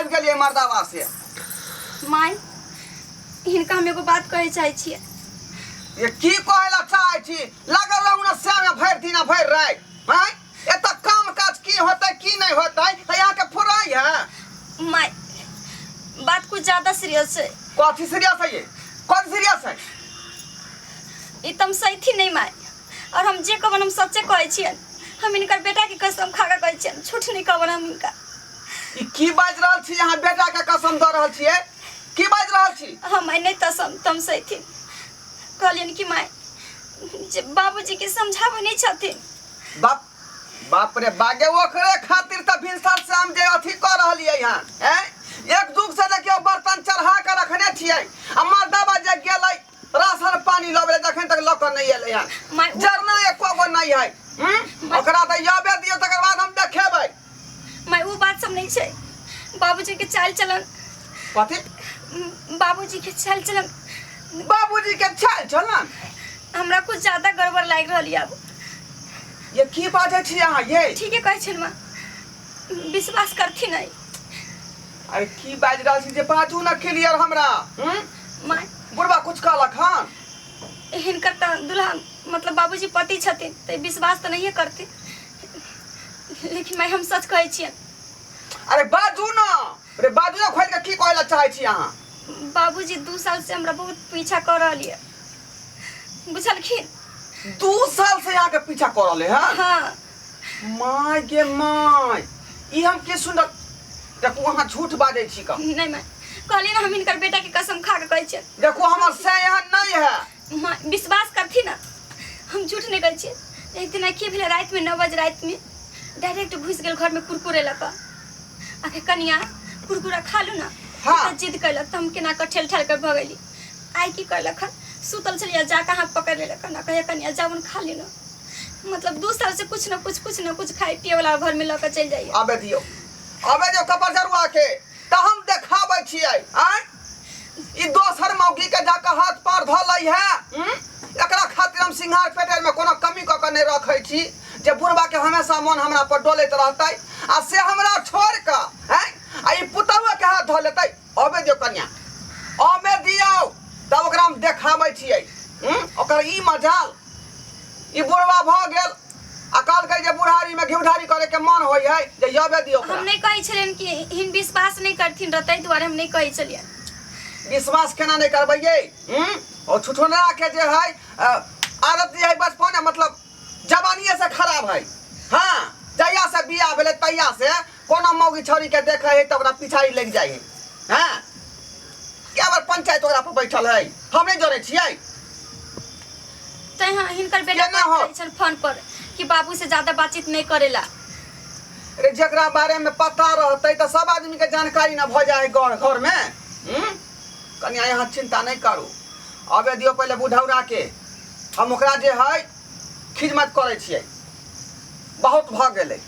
आबि गेलियै मर्दावा से। माय, हिनका हम एगो बात कहै चाहै छियै। ये की कहै ला चाहै छी? लागल रहू ने सएह भरि दिन आ भरि राति। आँय, एतऽ काम काज की होतै की नहि होतै तऽ अहाँके फुराइ है? माय, बात कुछ ज्यादा सीरियस है। कथी सीरियस है ये? कथी सीरियस है? ई तम सही थी नहीं माय, और हम जे कहबन हम सच्चे कहै छियन। हम हिनकर बेटा के कसम खा के कहै छियन, झूठ नहीं कहबन हम हिनका। ई की बाजि रहल छी अहाँ? बेटा के कसम दऽ रहल छियै? की बाजि रहल छी? हम नहि तसम तम सही थी। कहलियन कि माय, जे बाबूजी के समझाबै नहीं छथिन। बाप बाप रे बागे, ओकरे खातिर तऽ भिनसर से हम जे अथी कऽ रहलियै हन। हैं, एक दुख से देखियौ बर्तन चढ़ा कऽ रखने छियै आ मर्दाबा जे गेलै राशन पानी लबै जखन तक लऽ कऽ नहि एलै हन। जरना एको गो नहि है। हम्म? ओकरा तऽ यबे दियौ, तकर बाद हम देखेबै। माय, ओ बात सब नहीं छै। बाबूजी के चाल चलन। कथी? बाबूजी के चाल चलन। बाबूजी के चाल चलन हमरा कुछ ज्यादा गड़बड़ लागि रहल यऽ आब। ये की बाजै छी अहाँ ये? ठीके कहै छियनि माँ, विश्वास करथिन नहीं। अरे, की बाजि रहल छी जे बाजू न क्लियर हमरा। हम्म? माय, बुढ़बा कुछ कहलक हन? हिनकर तऽ दुल्हा, मतलब बाबूजी पति छथिन, तऽ विश्वास तऽ नहिए करथिन, लेकिन माय, हम सच कहै छियनि। अरे बाजू न, अरे बाजू न खोलि के, की कहै लए चाहै छी अहाँ? बाबूजी 2 साल से हमरा बहुत पीछा कऽ रहल यऽ, बुझलखिन? 2 साल से अहाँके पीछा कऽ रहले हन? हाँ। माय गे my, ई हम की सुन रहल? देखू, अहाँ झूठ बाजै छी कऽ। नहीं माय, कहलियै ने, हम हिनकर बेटा के कसम खा के कहै छियनि। देखू, हमर से एहन नहीं है। माँ, विश्वास करथिन ना, हम झूठ नहीं कहै छियै। एक दिन की भेलै, रातिमे 9 बजे रातिमे डायरेक्ट घुसि गेल घरमे कुरकुरे लऽ कऽ। आखे कनिया, कुरकुरा खा लू ना। तऽ जिद कयलक तऽ हम केना कऽ ठेल ठाल कऽ भगेली। आइ की कयलक हन, सुतल छलियै, जा कऽ हाथ पकड़ि लेलक हन आ कहैया, कनिया, जामुन खा ली ना। मतलब 2 साल से कुछ न कुछ, कुछ न कुछ खाए पिए वाला घरमे लऽ कऽ चलि जाइए। आबे दियौ, आबे दियौ कपर जरुआ के, तऽ हम देखाबै छियै। आँय, ई दोसर मौगी के जाकऽ हाथ पार धऽ लै है। हम्म? एकरा खातिर हम सिंघार पेटेर में कोनो कमी कऽ कऽ नहि रखै छी जे बुढ़बा के हमेशा मन हमरा पर डोलैत रहतै, आ से हमरा छोड़ि कऽ हैं आ ई पुतहुए के हाथ धऽ लेतै। अबे दियौ कन्या, अबे दियौ, तब ओकरा हम देखाबै छियै। हम्म? ओकर ई मजाल, ई बुढ़वा भऽ गेल आ कहलकै जे बुढ़ारी में घिउढारी करे के मन होइ है जे यबे दियौ हम ओकरा। नहि कहै छलियनि कि हिन विश्वास नहि करथिन रह, ताहि दुआरे हम नहि कहै छलियनि। विश्वास केना नहि करबै ये? हम्म? ओ छुछुनरा के जे है आदत जे है बचपन, मतलब जवानिए से खराब है। हाँ, जहिया से बियाह भेलै तहिया से कोनो मौगी छौरी के देखै है तऽ ओकरा पिछाड़ी लागि जाइ है। हाँ, क्या बार पंचायत ओकरा पर बैठल है, हम नहि जनै छियै। तैं हाँ, हिनकर बेटा केना हो? कहै छल फोन पर कि बाबू से ज्यादा बातचीत नहीं करेला। अरे, जकरा बारे में पता रहतै तऽ सब आदमी के जानकारी न भऽ जाइ है घर घर में। हम्म? कनिया, यहाँ चिंता नहीं करू। अबे दियौ पहिले बुढ़ौरा के, हम ओकरा जे है खिदमत करै छियै। बहुत भऽ गेलै।